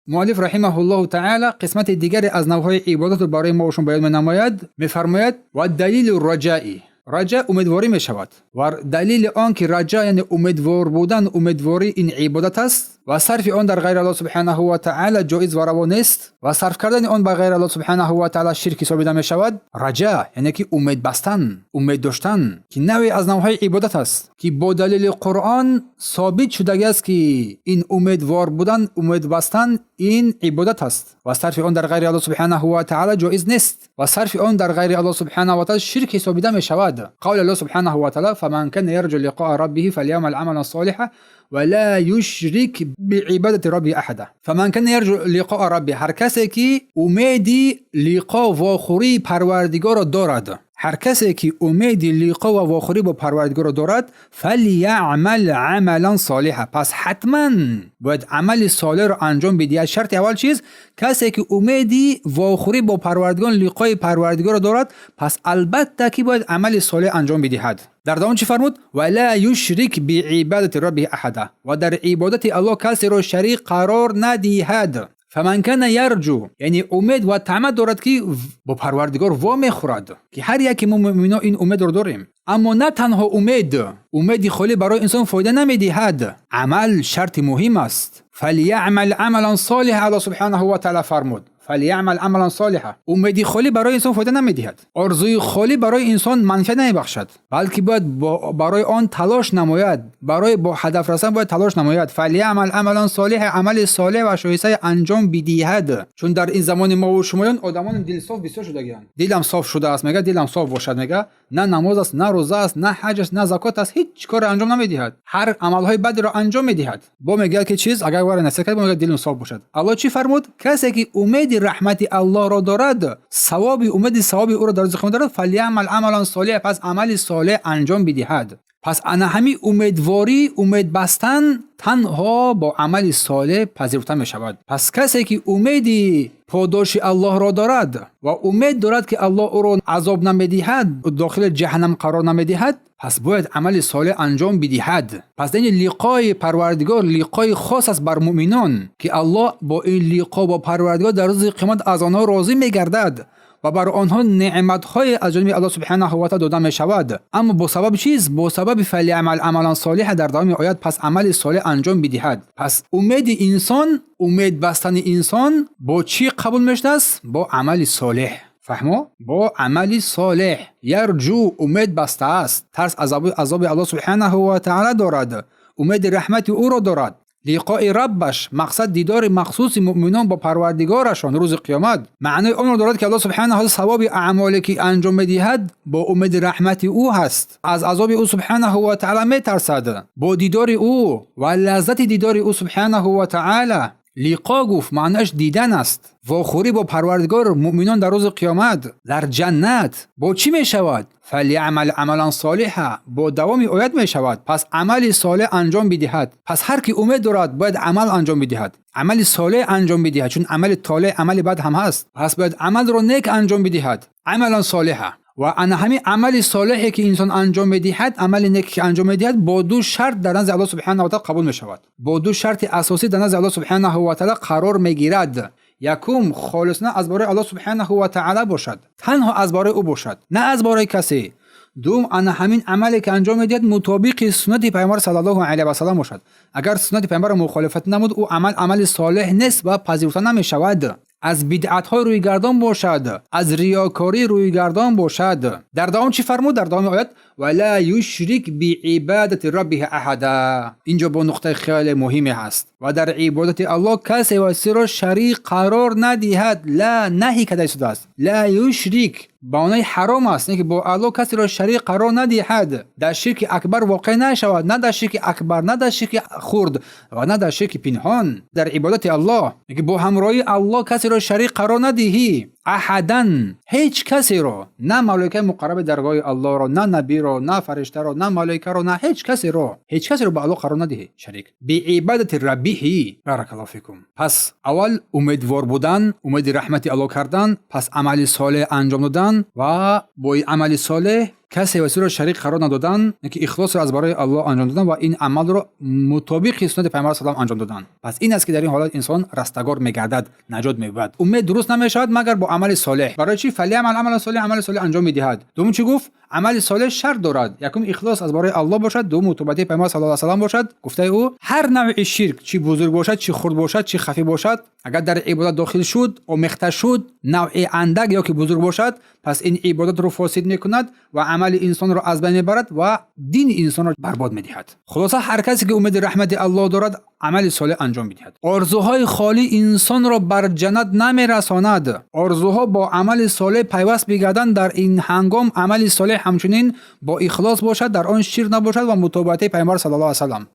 Муаллиф رحمه الله تعالی قسمت دیگری از نوع‌های عبادت رو برای ما و شما بیان می‌نماید. می‌فرماید و دلیل الرجاء. رجا امیدواری می شود و دلیل آن که رجا یعنی امیدوار بودن، امیدواری این عبادت است و صرف آن در غیر الله سبحانه و تعالی جایز و روا نیست و صرف کردن آن به غیر الله سبحانه و تعالی شرک حسابیده می شود. رجا یعنی که امید بستن، امید داشتن که نوعی از نوع‌های عبادت است که با دلیل قرآن ثابت شده است که این امیدوار بودن، امید بستن این عبادت است و صرف آن در غیر الله سبحانه و تعالی جایز نیست و صرف آن در غیر الله سبحانه و تعالی شرک حسابیده می شود. قول الله سبحانه و تعالی فمن كان يرجو لقاء ربه فليعمل عملا صالحا ولا يشرك بعبادة ربه أحدا. فمن كان يرجو لقاء ربه، هر کسی که امیدی لقا واخوری پروردگار را دارد، هر کسی که امید لقا و واخوری با پروردگار را دارد، فلیعمل عملا صالحا، پس حتما باید عمل صالح را انجام بدهد. شرط اول چیز؟ کسی که امیدی واخوری با پروردگار، لقای پروردگار را دارد، پس البته که باید عمل صالح انجام بدهد. در دوام چی فرمود؟ ولا یشرک بعبادت ربه احدا، و در عبادت الله کسی را شریک قرار ندهد. فمن کان یرجو، یعنی امید و طمع دارد که با پروردگار وا میخورد، که هر یک ما مؤمنان این امید رو داریم. اما نه تنها امید، امید خالی برای انسان فایده نمیدهد، عمل شرط مهم است. فلیعمل عملا صالحا، الله سبحانه و تعالی فرمود فلیعمل عملا صالحا. امید خالی برای انسان فایده نمیدهد، آرزوی خالی برای انسان منفعت نمیبخشد، بلکه باید برای آن تلاش نماید، برای با هدف رسیدن باید تلاش نماید. فلیعمل عملا صالحا، عمل صالح و شایسته انجام بدهد. چون در این زمان ما و شمایان آدمان دل صاف بسیار شدگیان، دلم صاف شده است، میگه دلم صاف باشد، میگه نه نماز است، نه روزه است، نه حج است، نه زکات است، هیچ کار انجام نمیدهد، هر عملهای بد را انجام میدهد. با میگه که چیز اگر وارد نصیحت کرد، میگه دلم صاف باشد. الله چی فرمود؟ کسی که امید رحمت الله را دارد، ثواب امید ثواب او را در روز قیامت دارد، فلیعمل عملا صالحا، پس عمل صالح انجام بدهد. پس انا همی امیدواری، امید بستن تنها با عمل صالح پذیرفته می شود. پس کسی که امیدی پاداش الله را دارد و امید دارد که الله او را عذاب نمیدهد، داخل جهنم قرار نمیدهد، پس باید عمل صالح انجام بدهد. پس این لقای پروردگار لقای خاص است بر مؤمنان که الله با این لقا با پروردگار در روز قیامت از آنها راضی میگردد و بر آنها نعمت‌های از جانب الله سبحانه و تعالی داده می‌شود. اما با سبب چیز؟ با سبب فلیعمل عملا صالحا در دوام آیات، پس عمل صالح انجام بدهد. پس امید انسان، امید بستن انسان با چی قبول می‌شده است؟ با عمل صالح. فهمو؟ با عمل صالح. یرجو امید بسته است، ترس از عذاب الله سبحانه و تعالی دارد، امید رحمت او را دارد. لقاء ربش، مقصد دیدار مخصوص مؤمنان با پروردگارشان روز قیامت، معنای آن را دارد که الله سبحانه و تعالی ثواب اعمالی که انجام می‌دهد با امید رحمت او هست، از عذاب او سبحانه و تعالی می‌ترسد، با دیدار او و لذت دیدار او سبحانه و تعالی. لقا گفت معناش دیدن است. واخوری با پروردگار مؤمنان در روز قیامت در جنت با چی می شود؟ فلیعمل عملا صالحا، با دوام آیت می شود. پس عمل صالح انجام بدهد. پس هر کی امید دارد باید عمل انجام بدهد، عمل صالح انجام بدهد، چون عمل طالع عمل بد هم هست. پس باید عمل را نیک انجام بدهد، عملا صالحا. و انا همین عمل صالحی که انسان انجام میدهد، عمل نیکی که انجام میدهد، با دو شرط در نزد الله سبحانه و تعالی قبول میشود. با دو شرط اساسی در نزد الله سبحانه و تعالی قرار میگیرد. یکم، خالصانه از برای الله سبحانه و تعالی باشد، تنها از برای او باشد، نه از برای کسی. دوم، انا همین عملی که انجام میدهد مطابق سنت پیامبر صلی الله علیه و سلم باشد. اگر سنت پیامبر مخالفت نمود، او عمل عمل صالح نیست و پذیرفته نمیشود. از بدعت های روی گردان باشد، از ریاکاری روی گردان باشد. در دوام چی فرمود؟ در دوام آیت ولا یشرک بعبادت ربه احدا. اینجا با نقطه خیلی مهمی هست. و در عبادت الله کسی و را شریک قرار ندهد. لا نهی کده شده است. لا یشرک با معنای حرام است، نه که با الله کسی را شریک قرار ندهد. در شرک اکبر واقع نشود، نه در شرک اکبر، نه در شرک خرد و نه در شرک پنهان. در عبادت الله که با همراهی الله کسی را شریک قرار ندهی. احدا، هیچ کسی را، نه ملائکه مقرب درگاه الله را، نه نبی را، نه فرشته را، نه ملائکه را، نه هیچ کسی را، هیچ کسی را با الله قرار ندهی شریک. بعبادت ربه. بارک الله فیکم. پس اول امیدوار بودن، امید رحمت الله کردن، پس عمل صالح انجام دادن و با عمل صالح Касе ва шарик қарор надодан, ки ихлосро аз барои Аллоҳ анҷом додан ва ин амалро мутобиқи суннати Пайғамбар салам анҷом додан. Пас ин аст, ки дар ин ҳолат инсон растагор мегардад, наҷот меёбад. Умед дуруст намешавад, магар бо амали солеҳ. Барои чӣ? فليعمل عملا صالحا, амали солеҳ анҷом медиҳад. Дуввум чӣ гуфт? Амали солеҳ шарт дорад: якум, ихлос аз барои Аллоҳ бошад, дуввум, мутобиати Пайғамбар саллаллоҳу алайҳи васаллам бошад. Гуфтаи ӯ, ҳар навъи ширк, чӣ бузург бошад, чӣ хурд бошад, чӣ хафӣ бошад, агар дар ибодат дохил шуд, омехта шуд, навъи андак ё ки бузург бошад, пас ин ибодатро фосид мекунад ва амали инсонро аз байн мебарад ва дини инсонро барбод медиҳад. Хулоса, ҳар касе ки умеди раҳмати Аллоҳ дорад, амали солеҳ анҷом медиҳад. Орзуҳои холӣ инсонро бар ҷаннат намерасонад. Орзуҳо бо амали солеҳ пайваст бигарданд. Дар ин ҳангом амали солеҳ ҳамчунин бо ихлос бошад, дар он ширк набошад ва мутобиати Пайғамбар саллаллоҳу алайҳи васаллам.